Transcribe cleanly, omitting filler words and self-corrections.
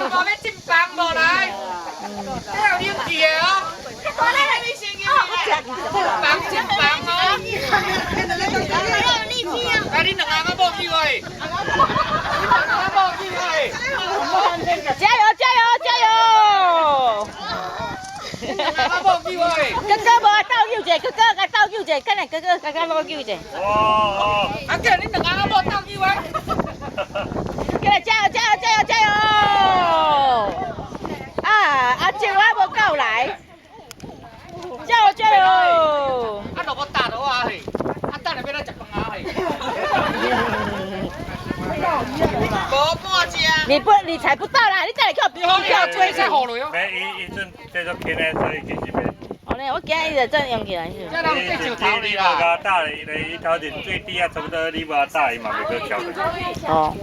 無欲進房無來？這有冷氣的哦。房進房哦。啊，恁兩翁仔某去喂？恁兩翁仔某去喂？加油加油加油！恁兩翁仔某去喂？哥哥無愛鬥救者，哥哥共鬥救者，等下哥哥共鬥救者。哦哦。啊，叫恁兩翁仔某鬥救喂？過來加油加油加油加油！啊，阿靜我無夠來，加油加油！啊，蘿蔔打落啊嘿，啊，等下欲來食飯啊嘿。無半隻。你不，你踩不到啦！你再來叫叫追才雨落哦。沒，伊伊陣這足輕的，所以其實袂。哦呢，我驚伊就真用起來是。這人這石頭你哩啦。無共打咧，伊頭前最低啊，差不多你無打，伊嘛袂閣翹。哦。